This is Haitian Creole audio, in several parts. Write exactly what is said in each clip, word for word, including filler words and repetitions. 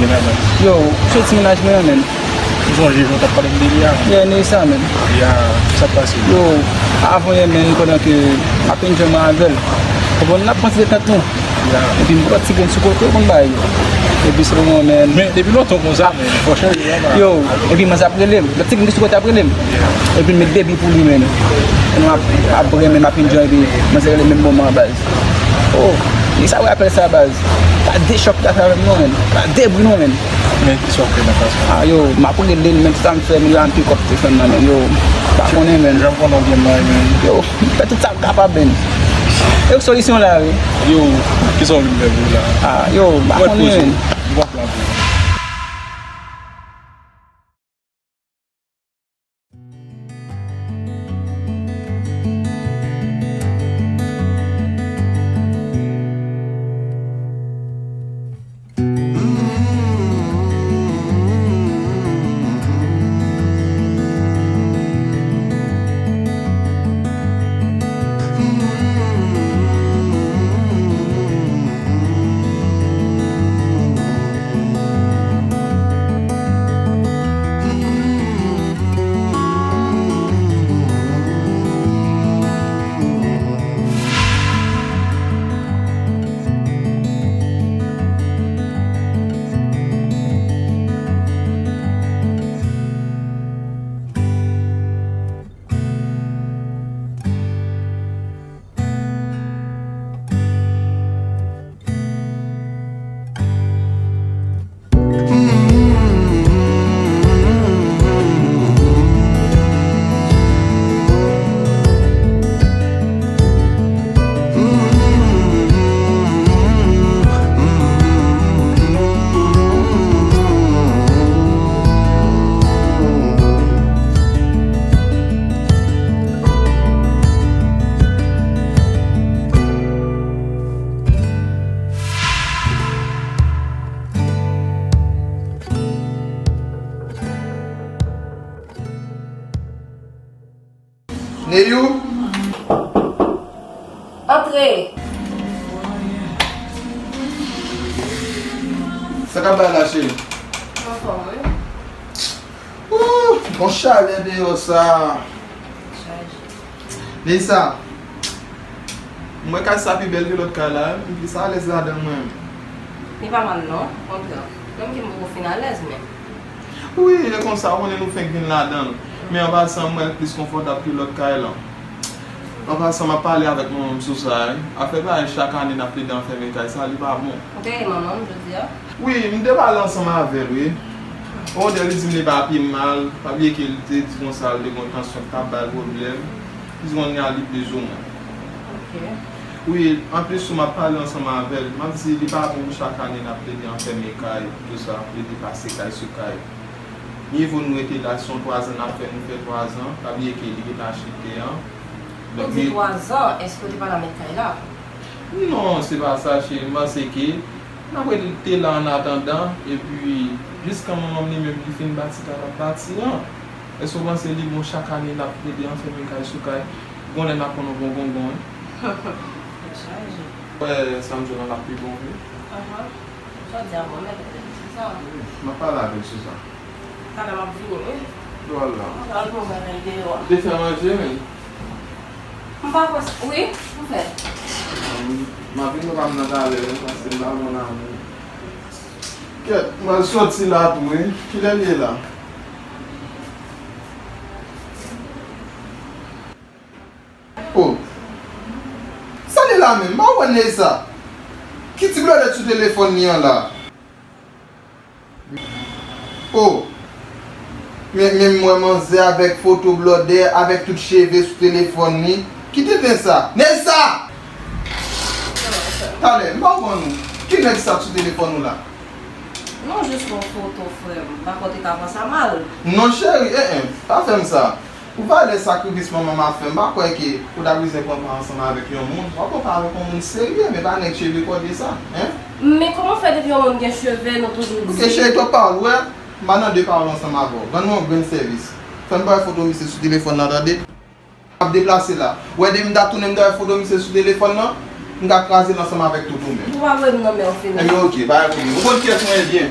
gen la, man? Yo, soti mennaj mwen an, men. M sonje jan w t ap pale m de li a, man. Yeah, Neissa, men. Yeah, sa k pase? Yo, avan yè, men, pandan ke m ap enjoy mwen avè l. Konprann, n ap pran ti detant nou. Yeah. Epi m pran ti grenn sou kote, ou konn bagay yo. Epi selman, men. Men, depi lontan konsa, men, fò chanje, papa. Yo, epi manzè ap rele m. Lòt ti grenn ki sou kote ap rele m. Yeah. Epi m met debi pou li, men. E nou ap, ap renmen, m ap enjoy, epi manzè rele m menm moman an, baz. Oh, Neissa, wè apèl sa, baz. Pa de chòk ki ta fè avè m non, men. Pa de bri non, men. Men kisa w fè nan fason? Ah, yo, m ap rele l, men tout sa m fè, m rele l, m pik up telefòn nan, men. Yo, pa konnen, men. Jan m konnen w byen mare, men. Yo, m fè tout sa m kapab, men. E solisyon la, wi. Yo, kisa w vin fè pou la? Ah, yo, m pa konnen, men. M konprann. Neyou? Antre! Sa k ap bay la, cheri? Anfòm, wi. Ooh, bon chalè deyò sa. Chaje. Neissa, m wè kay sa pi bèl ke lòt kay la, m plis alèz ladan l mwen menm. Li pa mal non, okontrè. Menm ke m poko fin alèz, men. Wi, e konsa, ou konnen nou fenk vin ladan l. Men an pasan, m wè l plis konfòtab ke lòt kay lan. An pasan, m ap pale avèk manman m sou sa, wi. Afè bagay chak ane n ap plede anfèmen kay sa, li pa bon. Ou te rele manman m jodi a? Wi, m te pale ansanm avè l, wi. Yon lè li di m li pa pye mal, pa bliye ke li te di konsa, li te gen yon tansyon ki t ap ba l pwoblèm. Li di kounye a li plizoumwen. Ok. Wi, anplis tou m ap pale ansanm avè l, m ap di li pa bon pou chak ane n ap plede anfèmen kay, tout sa, plede pase kay sou kay. Mye vo nou rete la, se yon twazan n ap fè, nou fè twazan, pa bliye ke li gentan achte tè an. Ou di twazan, èske w te pa nan mèt kay la? Non, se pa sa, cheri, m panse ke n ap rete la an atandan, epi jiskan manman m li menm li fin bati kay l ap bati an. Èske w panse li bon chak ane n ap rete anfèmen kay sou kay? Gon lè n ap pran yon bon gongon, wi. Tèt chaje. Wè, sa m di w lan l ap pi bon, wi. Ahan. Jodi a bon, mèt, se sa. M ap pale avè l sou sa. Talè m ap vini, wi. Dwòl la. M pral bon bagay deyò a. Ou te fè manje, men? M pa panse, wi, m fè. M ap vin wè pa m nan talè, wi, paske m pa bon la, men. Kèt, m al sòti la tou, wi. Kilè l ye la? Oh. Sa li la menm? M pa konprann Neissa. Ki ti blòdèt sou telefòn li an la? Oh. Men, men m wè manzè avèk foto blòdè, avèk tout cheve sou telefòn li. Ki tenten sa? Nèg sa! Talè, m pa konprann ou. Ki nèg sa k sou telefòn ou la? Non, jis yon foto, frè m. M pa kwè w te ka pran sa mal. Non, cheri, en, en, pa fè m sa. Ou valè sakrifis manman m ap fè, m pa kwè ke ou ta bezwen pran pa ansanm avèk yon moun. W ap pran pa avèk yon moun serye, men pa nèg cheve kòde sa, en? Men kòman fè depi yon moun gen cheve, nou toujou di. Ok, cheri, twòp pawòl, ou wè? M pa nan de pawòl ansanm avè w. Rann mwen yon grenn sèvis. Fè m pa wè foto misye sou telefòn nan, tande? M ap deplase la. Ou wè depi m ta tounen m ta wè foto misye sou telefòn nan, m ka kraze l ansanm avèk tout ou menm. Ou pa vle m nan men w fini. Ebyen, ok, pa gen pwoblèm. Ou konn kiyès mwen ye byen.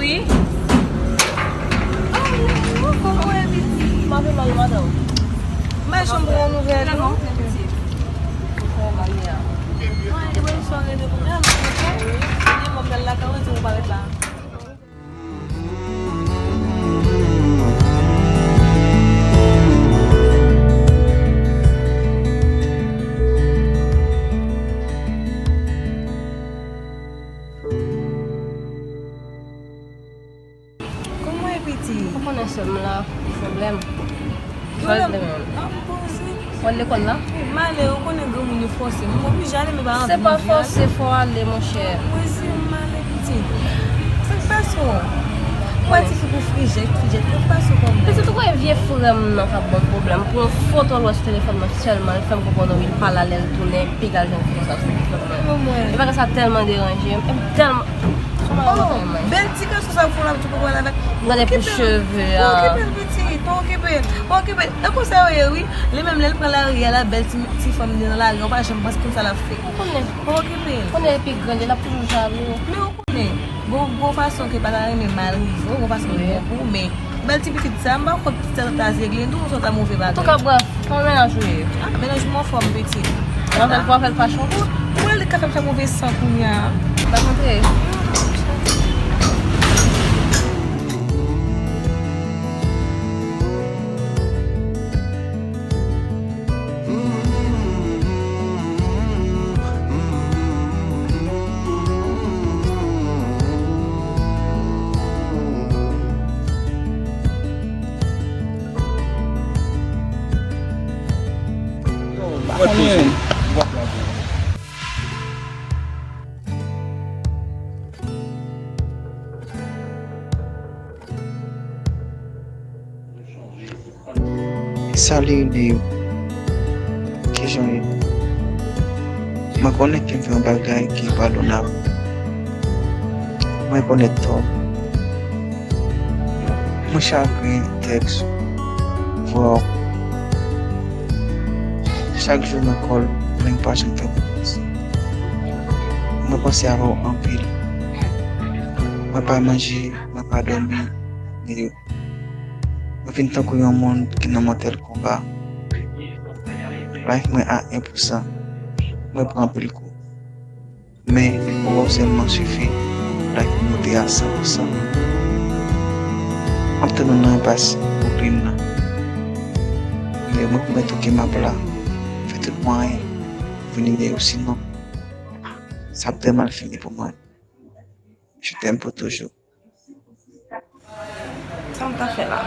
Wi. Oh, kòman w ye, pitit? M ap fè mal, madanm. M bay chanm pou yon nouvèl, non? Ou fè mal, ya. Mwen, e mwen, sou rete pou mwen, mwen, mwen, mwen, mwen, mwen, lakay ou, di ou parèt la. Kòman w ye, pitit? Ou konnen sè m la, pwoblèm. Sa l te menm? Pwoblèm? Ah, m poze. W al lekòl la? M ale, ou konnen granmoun yo fòse m. M oblije ale, men pa anvi, m anvi ale. Se pa fòse, fò w ale, monchè. Mwen si m ale, pitit. Sa k pase w? Ou pa di ki pou frijèt, frijèt, sa k pase w kòm nèg? Pitit, ou kwè vye frè m nan k ap ban m pwoblèm pou yon foto l wè sou telefòn nan sèlman, l fè m konprann wi, l pale a lè l tounen, piga jwenn foto sa sou telefòn nan. Mwen. E bagay sa tèlman deranje m, e m tèlman Oh, bèl ti gason sa pou l ap tou pale avèk. Gade pou cheve a. Pa okipe l, pitit, pa okipe l, pa okipe l. Tankou sa yo ye, wi. Li menm, lè l pran lari a la, bèl ti, ti fanm li nan lari, ou pa janm panse konn sa l ap fè. Ou konnen. Pa okipe l. Konnen epi grann li, l ap toujou jalou. Men ou konnen, gon, gon fason ke pa ta renmen mal rive w, gon fason ke bon pou ou, men bèl ti pitit sa, m pa kwè pitit sa ta zegle, nou, sa ta move bagay. Antouka, brèf, kòman mennaj ou ye? Ah, mennaj mwen anfòm, pitit. Ou ap fè l, ou ap fè l pa chonje? Ou wè li ka fè m fè move san kounye a. M ap antre. Salut Neo, kijan w ye? Mwen konnen ke m fè yon bagay ki enpadonab. Mwen rekonèt tò m. Mwen chagren tèks vwa w. Chak jou mwen call, men w pa janm fè m konfyans. Mwen panse avè w anpil. Mwen pa manje, mwen pa dòmi, Neo. Mwen vin tankou yon moun ki nan mòtèl konba. Life mwen a en pou san. Mwen pran anpil kou. Men, yon gòl sèlman sifi pou life mwen moute a san pou san. M ap tann ou nan enpas Brooklyn nan. Men mwen pwomèt ou ke m ap la. Fè tout mwayen pou vini Neo, sinon, sa ap trè mal fini pou mwen. Je t'aime pour toujours. Sa m ta fè la?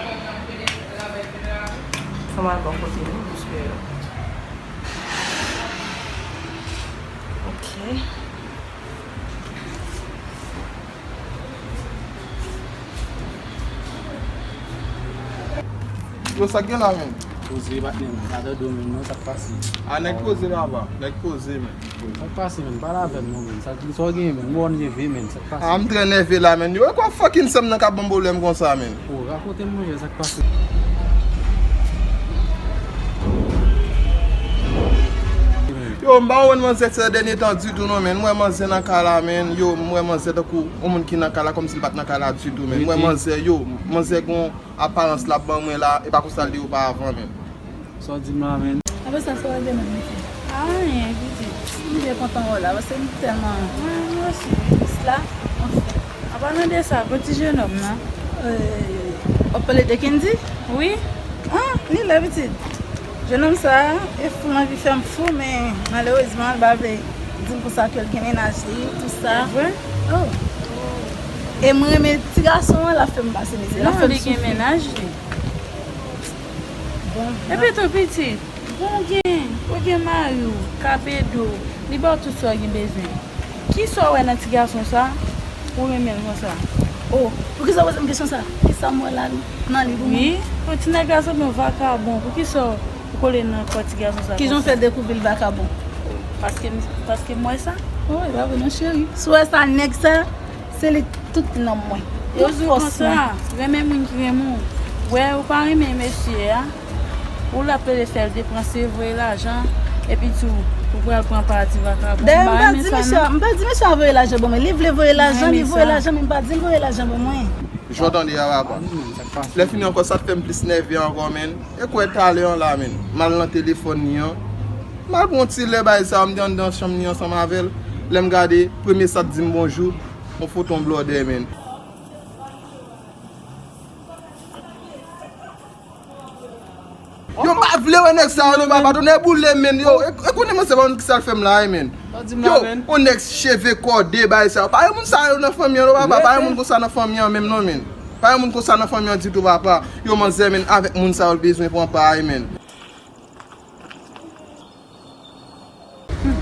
Fò m al bò kote nou, paske, ok. Yo, sa k gen la, menm? Poze, patnè m. Pa tande w menm non, sa k pase? A, nèg poze, papa. Nèg poze, menm. Sa k pase, menm? Pale avè m non, menm. Sa, sa w genyen, menm? M wè w nève, menm. Sa k pase? A, m trè nève la, menm. Yo, e kwa fucking sè m nan k ap ban m pwoblèm konsa, menm? O, rakonte m, monchè, sa k pase? Yo, m pa konprann manzè sa dènye tan ditou non, men. M wè manzè nan kay la, men. Yo, m wè manzè tankou yon moun ki nan kay la, kòmsi l pa t nan kay la ditou, men. M wè manzè, yo, manzè gon aparans l ap ban mwen la, e pa konsa l te ye oparavan, men. Sa w di m la, men? Apre sa, sa w rive menm, mesye? A, anyen, pitit. M byen kontan wè w la, paske m tèlman, mwen, mwen osi, tris la. Anfen. An palan de sa, pou ti jenòm nan, euh, w ap pale de Kendy? Wi. Ah, li la, pitit. Jenòm sa, e fou, l anvi fè m fou, men malerezman, l pa vle di m konsa ke l gen mennaj li, tout sa. Se vre? Oh. E mwen renmen ti gason an, l ap fè m pase mizè. Non, li gen mennaj li. Bon, epi tou pitit, bon gen, ou gen mari w k ap ede w, li ba w tout sa w gen bezwen. Kisa w wè nan ti gason sa pou w renmen l konsa? Oh, poukisa w poze m kesyon sa? Kisa m wè la nan li pou mwen? Wi, pou ti nèg la sanble yon vakabon, poukisa w kole nan kò ti gason sa konsa? Kijan w fè dekouvri l vakabon? Paske m, paske m wè sa. Oh, e pa vre non, cheri. Si w wè sa, nèg sa, se li tout nanm mwen, tout fòs mwen. Yo di w konsa, renmen moun ki renmen w. Wè, ou pa renmen mesye a. Ou la pede fè l depanse, voye lajan, epi tou, ou pral pran pa ti vakabon. Dayè, m pa di mesye a, m pa di mesye a voye lajan ban mwen. Li vle voye lajan, li voye lajan, men m pa di l voye lajan ban mwen. Jan w tande a, papa. Lè fini ankò, sa t fè m plis nève ankò, men. E kwè talè an la, men. M al nan telefòn li an. M al pran yon ti lè bay sa, m te anndan chanm li ansanm avè l. Lè m gade, premye sa t di m bonjou, yon foto yon blòdè, men. Yo, m pa vle wè nèg sa yo non, papa, tonnè boule m, men, yo, e, e konnen mwen se pa konn kisa l fè m la, men. Yo, yon nèg cheve kòde, bay sa yo. Pa gen moun sa yo nan fanmi an non, papa, pa gen moun konsa nan fanmi an menm non, men. Pa gen moun konsa nan fanmi an ditou, papa. Yo, manzè, men, avèk moun sa yo l bezwen pran pa, men. Hmm.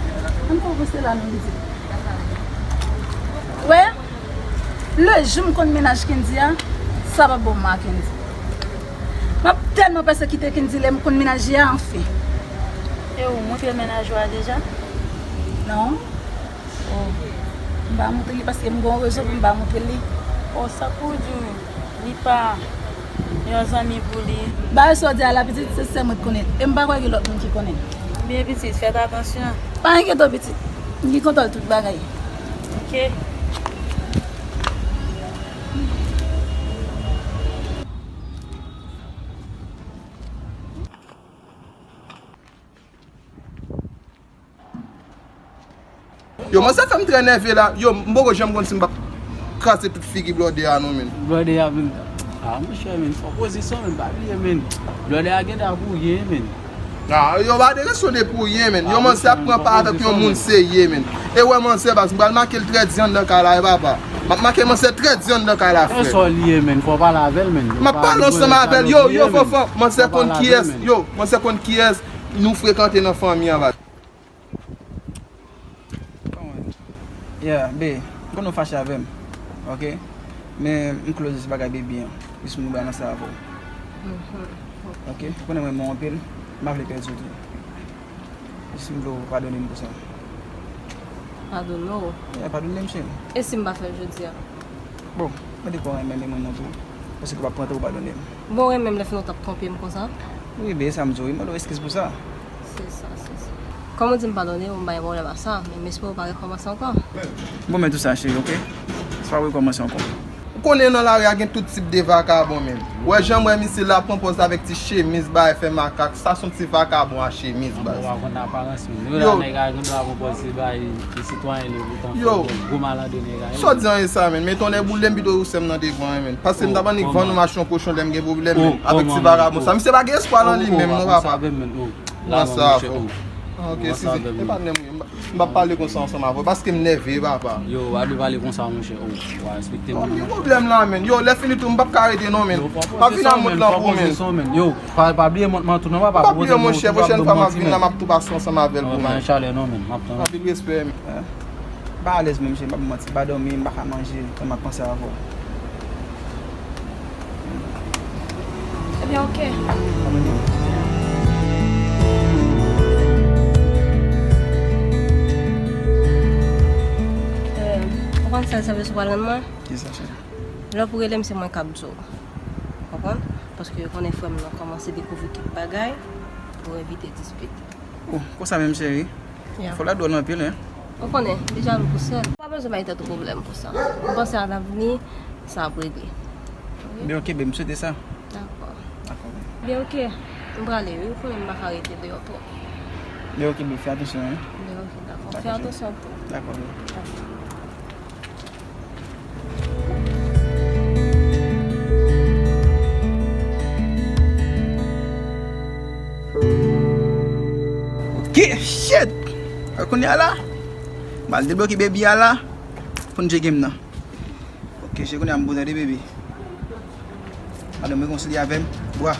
Ann fè w panse la non, pitit. Wè, le jou m konn mennaj Kendy a, sa p ap bon pou mwen ak Kendy. M ap tèlman pèsekite Kendy lè m konn mennaj li a, anfen. E ou montre l mennaj ou a deja? Non. Oh. M pa montre li paske m gon rezon pou m pa montre li. Oh, sa pou w di w, li pa yon zanmi pou li. Bagay sa w di a la, pitit, se sèl mwen k konnen. E m pa kwè gen lòt moun ki konnen. Byen, pitit, fèt atansyon. Pa enkyete w, pitit. M gen kontwòl tout bagay. Ok. Yo, manzè fè m trè nève la. Yo, m poko janm konn si m p ap kraze tout figi blòdè a non, men. Blòdè a vin. Ah, monchè, men, fò pozisyon, men, pa bliye, men. Blòdè a gentan pou yen, men. Ah, yo pa de kesyon de pou yen, men. Yo, manzè ap pran pa avèk yon moun serye, men. E wè, manzè, baz, m pral make l trè di anndan kay la, e papa. M ap make manzè trè di anndan kay la, frè. Sa w li ye, men, fò w pale avè l, men. M ap pale ansanm avè l. Yo, yo, fò, fò, manzè konn kiyès, yo, manzè konn kiyès nou frekante nan fanmi an, baz. Yeah, bae, m konnen w fache avè m, ok? Men m close bagay baby an, jis m vle balanse avè w. Ok, ou konnen m renmen w anpil, m pa vle pèdi w tou. Jis m vle w padone m pou sa. Padone w? Yeah, padone m, cheri. E si m pa fè l jodi a? Bon, mwen te kwè w renmen m, e mwen montre w. Paske w pa pran tan pou w padone m. Bon, w renmen m lè fini w t ap twonpe m konsa? Wi, bae, sa m di w, wi, mande w eskiz pou sa. Se sa, se sa. Kòm ou di m padone w, m pa gen pwoblèm ak sa, men m espere w pa rekòmanse ankò. Bon, men tou sa, cheri, ok? Sa pa rekòmanse ankò. Ou konnen nan lari a gen tout tip de vakabon, men. Wè jan m wè misye la pran pòz avèk ti chemiz, bay fè makak, sa se yon ti vakabon a chemiz, baz. Bon, w pa konn aparans, men. Yo la, nèg a gen dwa pran pòz, se bay, se sitwayen li, poutan fè gwo malandre nèg a ye. Sa w di an e sa, men. Men tonnè boule m pito ou sè m nan devan, men. Paske m t ap annik vann ou mache yon kochon lè m gen pwoblèm, men. Avèk ti vakabon sa. Misye pa gen espwa nan li menm, non, papa. Mwen sa avè m, men. Mwen sa avè m. Ok, eskize. E pa nèm, wi. M p ap pale konsa ansanm avè w, paske m nève, papa. Yo, w pa dwe pale konsa, monchè. Oh, w a respekte moun nan, monchè. Ki pwoblèm la, men? Yo, lè fini tou, m p ap ka rete non, men. M ap vin ak mont lan pou ou, men. Yo, pa, pa bliye mont lan tou non, papa. M p ap bliye, monchè. Pwochèn fwa m ap vin la, m ap tou pase ansanm avè l pou mwen. Non, men, chalè non, men. M ap tann. Anpil respè, men. Pa alèz menm, cheri, m p ap manti. M pa dòmi, m pa ka manje, tèlman m ap panse avè w. Ebyen, ok. Euh, ou konn sèl sèvis ou pral rann mwen? Kisa, cheri? Lè w pou rele m, se mwen k ap di w. Konprann? Paske yo konnen frè m nan kòmanse dekouvri kèk bagay, pou evite dispit. Oh, konsa menm, cheri? Fò la dwòl anpil, wi. Ou konnen, li jalou pou sèl. Ou pa bezwen bay tèt ou pwoblèm pou sa. Ou panse a lavni, sa ap regle. Byen, oke, bebe, m swete sa. Dakò. Dakò, bebe. Byen, oke. M prale, wi. Ou konnen m pa ka rete deyò twòp. Byen, oke, bebe, fè atansyon, wi. Byen, oke, dakò. Fè atansyon tou. Dakò, bebe. Ok, shit! Kounye a la, m al debloke baby a la pou n jwe game nan. Ok, se kounye a m poze de baby. Madanm rekonsilye avè m. Bwa.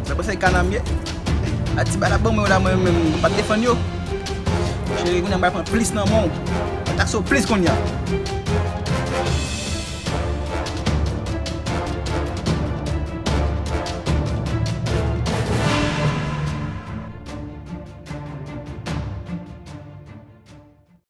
Sa panse kana m ye? A ti bal ap ban mwen yo la, mwen menm m pa t defann yo. Cheri, kounye a m pral pran plis nan men w. Mwen takse w plis kounye a.